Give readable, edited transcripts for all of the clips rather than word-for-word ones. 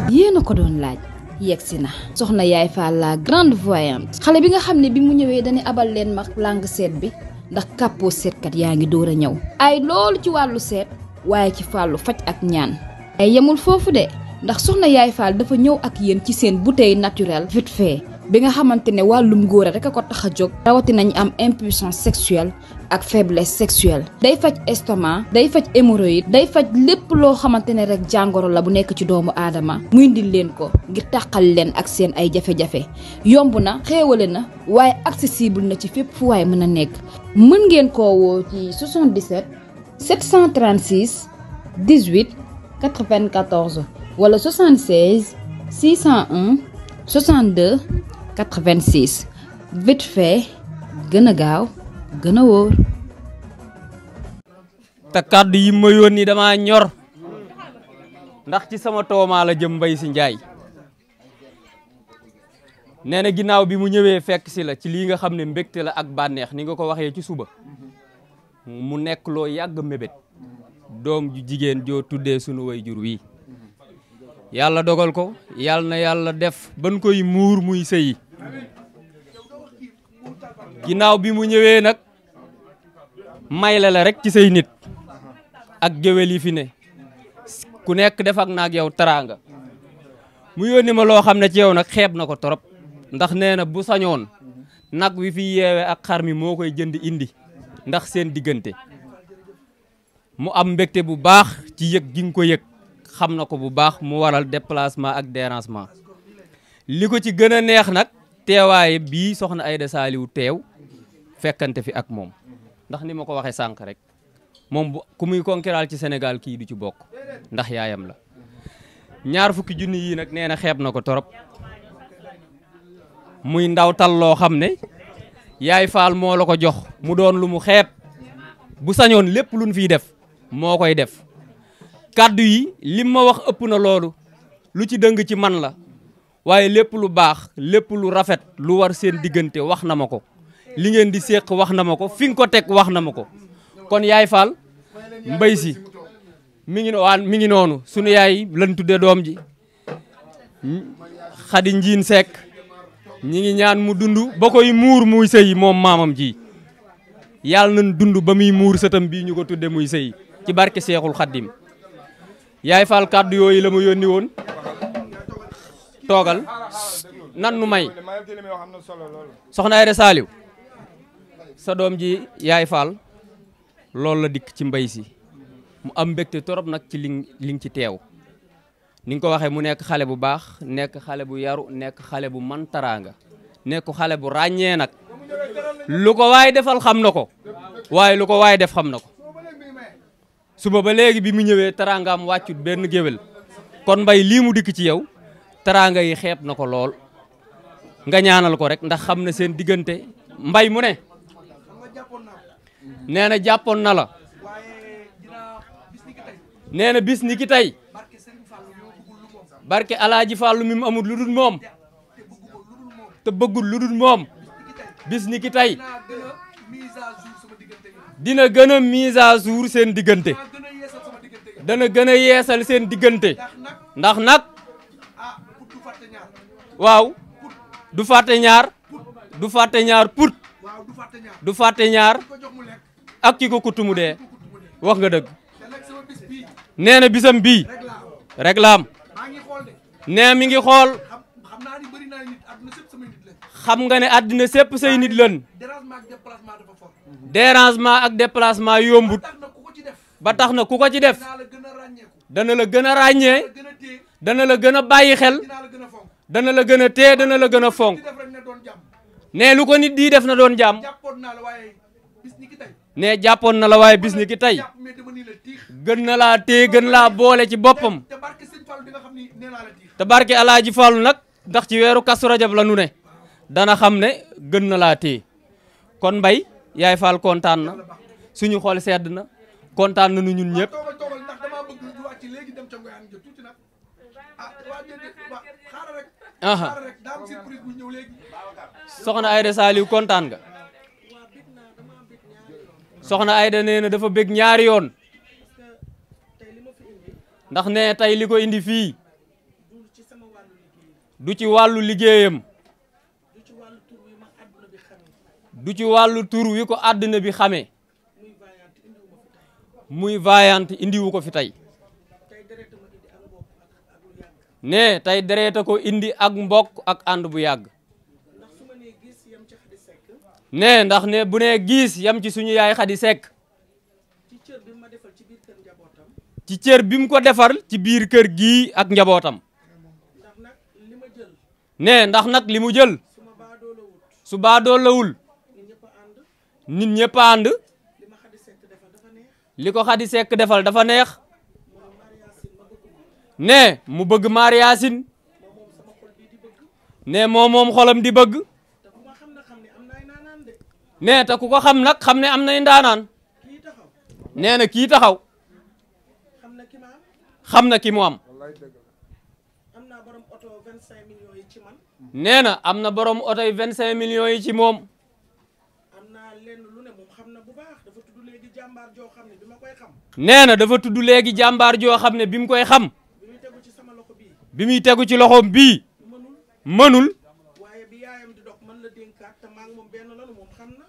yéena ko doon laaj yegsi na soxna Yaay Fall la grande voyante xale bi nga xam ne bi mu ñëwee dañu abal leen ma langue seet bi ndax kàppoo seetkat yaa ngi door a ñëw ay loolu ci wàllu seet waaye ci fàllu faj ak ñaan ay yemul foofu de ndax soxna Yaay Fall dafa ñëw ak yéen ci seen bouteille naturelle vite fait bi nga xamante ne wàllum góor rek a ko tax a jóg rawati nañ am impuissance sexuelle ak faiblesse sexuelle day faj estomac day faj hémorroïde day faj lépp loo xamante ne rek jàngoro la bu nekk ci doomu aadama muy indil leen ko ngir tàqal leen ak seen ay jafe-jafe yomb na xéewale na waaye accessible na ci fépp fu waay mën a nekk mën ngeen koo woo ci 77 736 18 94 wala 76 601 62 86 vite fait gën a gaaw gën a wóor. te kàddu yi ma yónni dama ñor ndax ci sama toomaa la jëm Mbaye Sy Ndiaye nee na ginnaaw bi mu ñëwee fekk si la ci lii nga xam ne mbégte la ak bànneex ni nga ko waxee ci suba mu nekk loo yàgg mébét doom ju jigéen joo tuddee sunu way jur wi yàlla dogal ko yàlla na yàlla def ban koy muur muy sëyi ginnaaw bi mu ñëwee nag may la rek ci say nit ak géwél yi fi ne ku nekk def ak naag yow teraanga mu yónni ma loo xam ne ci yow nag xeeb na ko torop ndax nee na bu sañoon nag wi fi yeewe ak xar mi moo koy jënd indi ndax seen diggante mu am mbégte bu baax ci yëg gi nga ko yëg xam na ko bu baax mu waral déplacement ak dérangement li ko ci gën a neex nag teewaaye bii soxna Aïda Saliou teew fekkante fi ak moom ndax ni ma ko waxee sànq rek moom bu ku muy konkiral ci Sénégal kii du ci bokk ndax yaayam la 20 junni yii nag nee na xeeb na ko torop muy ndawtal loo xam ne Yaay Fall moo la ko jox mu doon lu mu xeeb bu sañoon lépp luñ fiy def moo koy def kàddu yi lim ma wax ëpp na loolu lu ci dëng ci man la waaye lépp lu baax lépp lu rafet lu war seen diggante wax na ma ko li ngeen di séq wax na ma ko fi nga ko teg wax na ma ko kon Yaay Fall Mbaye Sy mi ngi noonu sunu yaay lan tudde doom ji Xadi Njiin Sekk ñi ngi ñaan mu dund ba koy muur muy sëy moom maamam ji yàlla nañ dund ba muy muur sëtam bii ñu ko tudde muy sëy ci barke Seexul Xaddim Yaay Fall kàddu yooyu la ma yónni woon toogal nan nu may soxna Aïda Saliou sa doom ji Yaay Fall loolu la dikk ci Mbaye Sy mu am mbégte torop nag ci li ci teew ni nga ko waxee mu nekk xale bu baax nekk xale bu yaru nekk xale bu man taraanga nekk xale bu ràññee nag lu ko waay defal xam na ko waaye lu ko waay def xam na ko suba ba léegi bi mu ñëwee taraangaam wàccut benn géwél kon Mbaye lii mu dikk ci yow taraanga yi xeeb na ko lool nga ñaanal ko rek ndax xam na seen diggante Mbaye mu ne nee na jàppoon na la nee na bis ni ki tey barke Alaaji Fallu mi mu amul lu dul moom te bëggul lu dul moom bis ni ki tey dina gën a mise à jour seen diggante dana gën a yeesal seen diggante ndax nag waaw du fàtte ñaar put du fàtte ñaar ak ki ko kutumu dee wax nga dëgg nee na bisam bii rek la am nee mi ngi xool xam nga ne àddina sépp say nit lan dérangement ak déplacement yombut ba tax na ku ko ci def dana la gën a ràññee dana la gën a bàyyi xel dana la gën a tee dana la gën a fonk nee lu ko nit di def na doon jàmm nee jàppoon na la waaye bis ni ki tey gën na laa tee gën laa boole ci boppam te barke Alaaji Fallu nag ndax ci weeru Kazu Rajab la nu ne dana xam ne gën na laa tee kon Mbaye Yaay Fall kontaan na suñu xol sedd na kontaan nañu ñun ñëpp soxna Aïda Saliou kontaan nga soxna Aïda nee na dafa bëgg ñaari yoon ndax ne tey li ko indi fii du ci wàllu liggéeyam du ci wàllu tur wi ko àdduna bi xamee muy vaillante indiwu ko fi tey ne tey dereeta ko indi ak mbokk ak ànd bu yàgg ne ndax ne bu ne giis yam ci suñu yaay Khady Seck ci cër bi mu ko defar ci biir kër gii ak njabootam ne ndax nag li mu jël su baadoolawul nit ñëpp ànd li ko Khady Seck defal dafa neex ne mu bëgg Mar Yacine ne moom xolam di bëgg ne te ku ko xam nag xam ne am nay ndaanaan nee na kii taxaw xam na ki mu am nee na am na borom oto yi 25 millions yi ci moom nee na dafa tudd léegi jàmbaar joo xam ne bi mu koy xam bi muy tegu ci loxoom bii mënul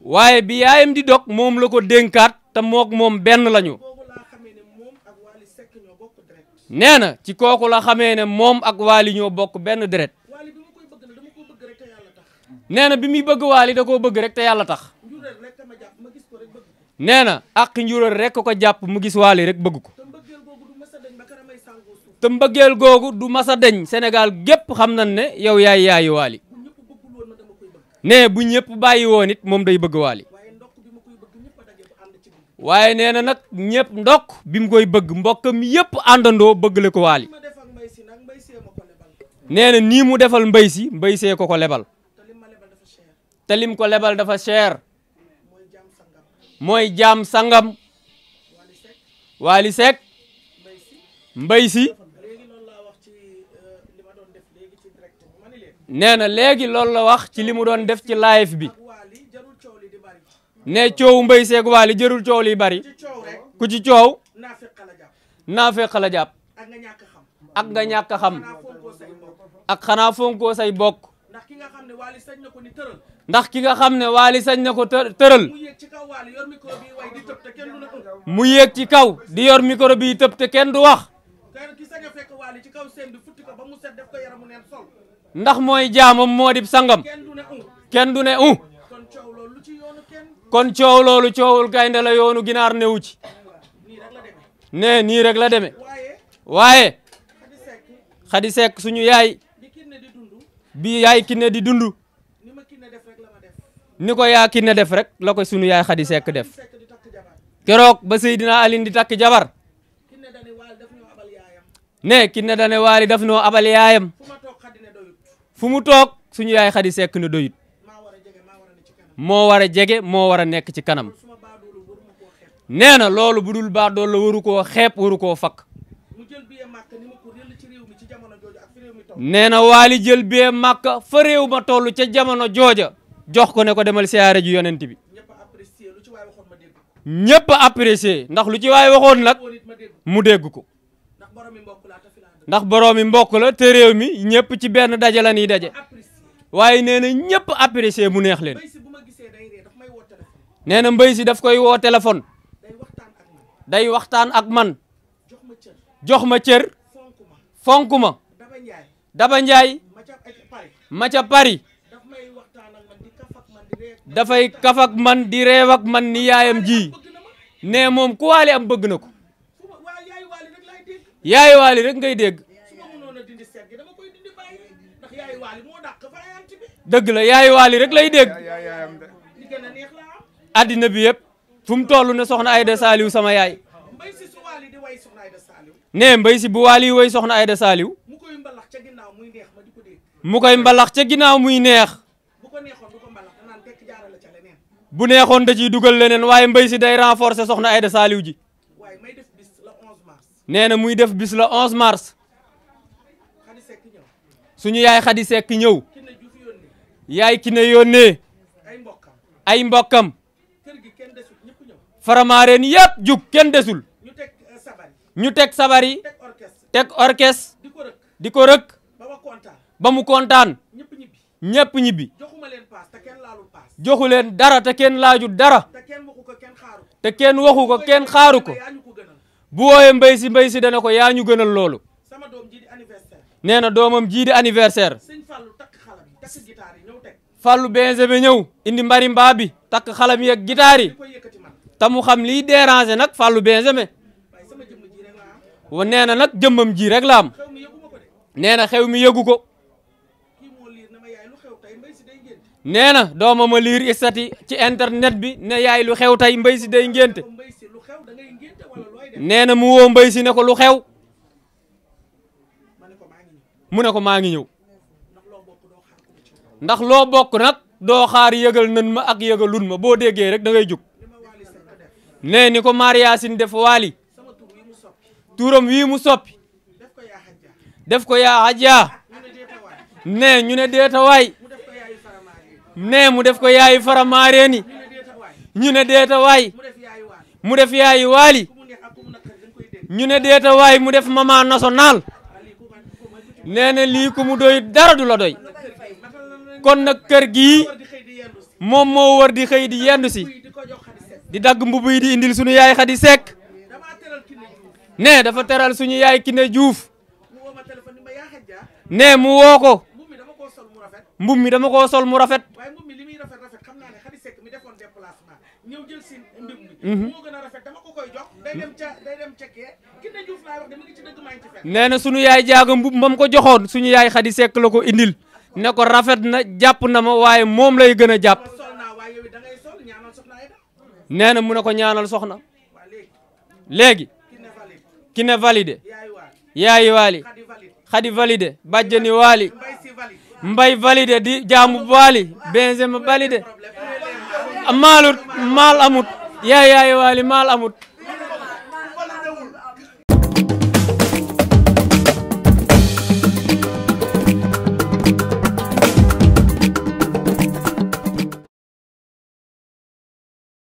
waaye bi yaayam di dog moom la ko dénkaat te mook moom benn lañu nee na ci kooku la xamee ne moom ak Wally ñoo bokk benn deret nee na bi muy bëgg Wally da koo bëgg rek te yàlla tax nee na ak njuróor rek ko jàpp mu gis Wally rek bëgg ko te mbëggeel googu du masa deñ Sénégal gépp xam nañ ne yow yaay yaayu Wally nee bu ñëpp bàyyi woon it moom day bëgg Wally waaye nee na nag ñëpp ndokk bi mu koy bëgg mbokkam yëpp àndandoo bëggale ko Wally nee na nii mu defal mbay see ko lebal te lim ko lebal dafa cher mooy jaam sangam Wally Seck mbay si nee na léegi loolu la wax ci li mu doon def ci live bi ne coow mbay seeg Wally jërul coow li bari ku ci coow naafeq la jàpp ak nga ñàkk a xam ak xanaa fonkoo say bokk ndax ki nga xam ne Wally sañ na ko tëral mu yéeg ci kaw di yor micro bi tëb te kenn du wax ndax mooy jaamam moo di sangam kenn du ne kon coow loolu coowul gaynde la yoonu ginaar newu ci ne nii rek la demee waaye Khady Seck suñu yaay bi yaay Kiné di dund ni ko yaa Kiné def rek la ko suñu yaay Khady Seck def keroog ba Seydina Aline di takk jabar ne Kiné dane Wally daf noo abal yaayam fu mu toog suñu yaay Khady Seck ne doyut moo war a jege moo war a nekk ci kanam nee na loolu bu dul baax dool la waru koo xeeb waru koo fakk nee na Wally jël bee Màkka fa réew ma toll ca jamono jooja jox ko ne ko demal siyaare ji yonent bi ñëpp a apprécié ndax lu ci waay waxoon nag mu dégg ko ndax boroomi mbokk la te réew mi ñëpp ci benn daje la ñuy daje waaye nee na ñëpp apprécié mu neex leen nee na mbay si daf koy woo téléphone day waxtaan ak man jox ma cër fonk ma Daba Njaay ma ca Paris dafay kaf ak man di reew ak man ni yaayam ji ne moom ku Wally am bëgg na ko yaay Wally rek ngay dégg dëgg la yaay Wally rek lay dégg addina bi yëpp fu mu toll ne soxna Aïda Saliou sama yaay ne mbay si bu Wally woy soxna Aïda Saliou mu koy mbalax ca ginnaaw muy neex bu neexoon da ciy dugal leneen waaye mbay si day renforcer soxna Aïda Saliou ji nee na muy def bis la 11 mars suñu yaay Khady Seck ñëw yaay Kiné yónnee ay mbokkam faramaareen yëpp jug kenn desul ñu teg sabar yi teg orchestre di ko rëkk ba mu kontaan ñëpp ñibbi joxu leen dara te kenn laaju dara te kenn waxu ko kenn xaaru ko bu wooyee mbay si dana ko yaa ñu gënal loolu nee na doomam jii di anniversaire Fallou Benjamin ñëw indi mbari mbaa bi takk xalam yi ak gitaar yi te mu xam liy déranger nag Fallou Benjamin nee na nag jëmmam ji rek la am nee na xew mi yëgu ko nee na doomam a liir istati ci internet bi ne yaay lu xew tey mbay si day ngénte nee na mu woo mbay si ne ko lu xew mu ne ko maa ngi ñëw ndax loo bokk nag doo xaar yëgal nan ma ak yëgalun ma boo déggee rek da ngay jóg nee ni ko Mariasin def waali turam wii mu soppi def ko yaa Hadja nee ñu ne deeta waay nee mu def ko yaayu Faramaareeni ñu ne deeta waay mu def yaayu waali ñu ne deeta waay mu def maman national nee na lii ku mu doy dara du la doy kon nag kër gii moom moo war di xëy di yendu si di dagg mbubb yi di indil suñu yaay Xadi Sekk nee dafa teral suñu yaay Kiné Diouf nee mu woo ko mbub mi dama koo sol mu rafet nee na suñu yaay jaaga mbub mam ko joxoon suñu yaay Xadi Sekk la ko indil ne ko rafet na jàpp na ma waaye moom lay gën a jàpp nee na mu ne ko ñaanal soxna léegi Kiné validé yaayi waali Xadi validé bàjjani waali mbay validé di jaamu waali Benjamin validé maalut maal amut yaayi waali maal amut